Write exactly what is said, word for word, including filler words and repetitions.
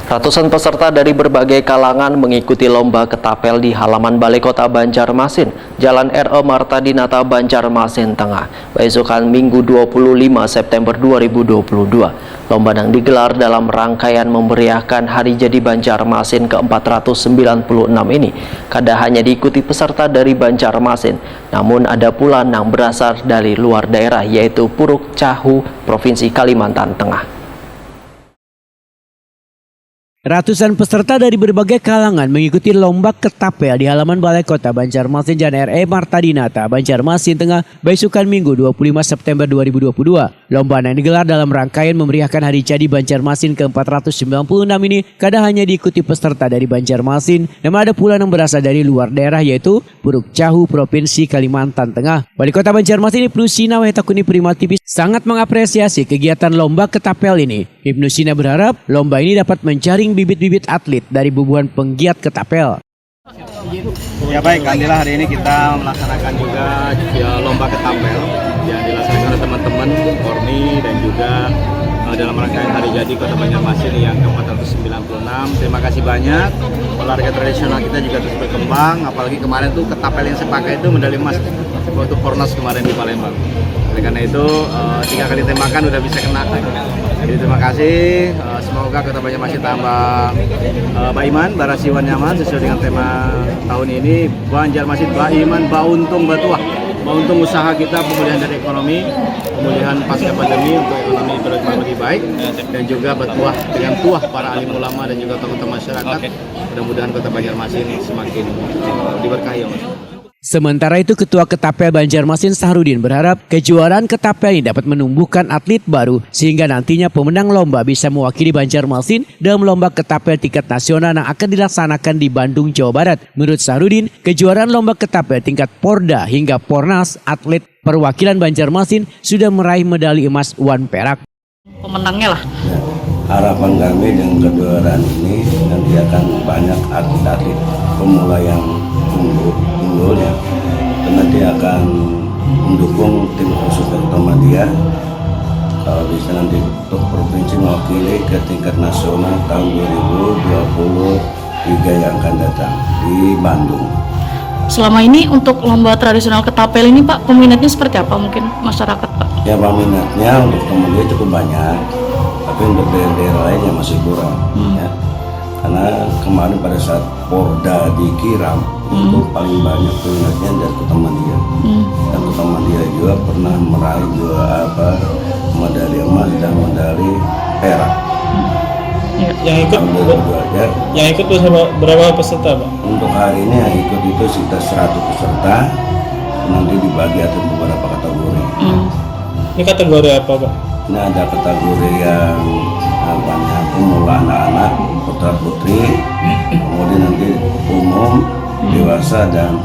Ratusan peserta dari berbagai kalangan mengikuti lomba ketapel di halaman Balai Kota Banjarmasin, Jalan R E Marta Dinata, Banjarmasin Tengah, baisukan Minggu dua puluh lima September dua ribu dua puluh dua. Lomba yang digelar dalam rangkaian memeriahkan Hari Jadi Banjarmasin ke empat ratus sembilan puluh enam ini kada hanya diikuti peserta dari Banjarmasin, namun ada pula yang berasal dari luar daerah, yaitu Puruk Cahu, Provinsi Kalimantan Tengah. Ratusan peserta dari berbagai kalangan mengikuti lomba ketapel di halaman Balai Kota Banjarmasin, Jalan R E Marta Dinata, Banjarmasin Tengah, baisukan Minggu dua puluh lima September dua ribu dua puluh dua. Lomba yang digelar dalam rangkaian memeriahkan Hari Jadi Banjarmasin ke empat ratus sembilan puluh enam ini kada hanya diikuti peserta dari Banjarmasin, namun ada pula yang berasal dari luar daerah, yaitu Puruk Cahu, Provinsi Kalimantan Tengah. Wali Kota Banjarmasin, Ibnu Sina, wahai takuni Prima T V, sangat mengapresiasi kegiatan lomba ketapel ini. Ibnu Sina berharap lomba ini dapat menjaring bibit-bibit atlet dari bubuhan penggiat ketapel. Ya baik, alhamdulillah hari ini kita melaksanakan juga, ya, lomba ketapel yang dilaksanakan oleh teman-teman Kormi dan juga, eh, dalam rangkaian Hari Jadi Kota Banjarmasin yang ke empat ratus sembilan puluh enam. Terima kasih banyak. Olahraga tradisional kita juga terus berkembang, apalagi kemarin tuh ketapel yang saya pakai itu medali emas waktu Pornas kemarin di Palembang. Oleh karena itu, eh, tiga kali tembakan udah bisa kena. Jadi terima kasih. Eh, semoga Kota Banjarmasin tambah, eh, baiman, barasiwan, nyaman sesuai dengan tema tahun ini. Banjarmasin baiman, bauntung, batuah. Bauntung usaha kita, pemulihan dari ekonomi, pemulihan pasca pandemi untuk ekonomi lebih baik, dan juga bertuah dengan tuah para alim ulama dan juga tokoh-tokoh masyarakat. Mudah-mudahan Kota Banjarmasin semakin, eh, diberkahi, ya, Mas. Sementara itu, Ketua Ketapel Banjarmasin, Sahrudin, berharap kejuaraan ketapel ini dapat menumbuhkan atlet baru sehingga nantinya pemenang lomba bisa mewakili Banjarmasin dalam lomba ketapel tingkat nasional yang akan dilaksanakan di Bandung, Jawa Barat. Menurut Sahrudin, kejuaraan lomba ketapel tingkat Porda hingga Pornas, atlet perwakilan Banjarmasin sudah meraih medali emas wan perak. Pemenangnya lah. Harapan kami dengan kejuaraan ini nanti akan banyak atlet-atlet pemula yang unggul, unggulnya, dan nanti akan mendukung tim khusus Kota Madya kalau bisa nanti untuk provinsi mewakili ke tingkat nasional tahun dua ribu dua puluh tiga yang akan datang di Bandung. Selama ini untuk lomba tradisional ketapel ini, Pak, peminatnya seperti apa mungkin masyarakat, Pak? Ya, peminatnya untuk teman dia cukup banyak, tapi untuk daerah-daerah lainnya masih kurang. Ya. Karena kemarin pada saat Porda di Kiram itu paling banyak peminatnya dari Kota Madya. Dan Kota Madya juga pernah meraih juga apa, medali emas dan medali perak. Ya. Yang ikut Tahun dua ribu dua puluh ya. Yang ikut berapa, berapa peserta, Pak? Untuk hari ini yang ikut itu sekitar seratus peserta, nanti dibagi atas beberapa kategori. Hmm. Ini kategori apa, Pak? Ini ada kategori yang apanya, pemula anak-anak, putra putri, kemudian nanti umum, dewasa, dan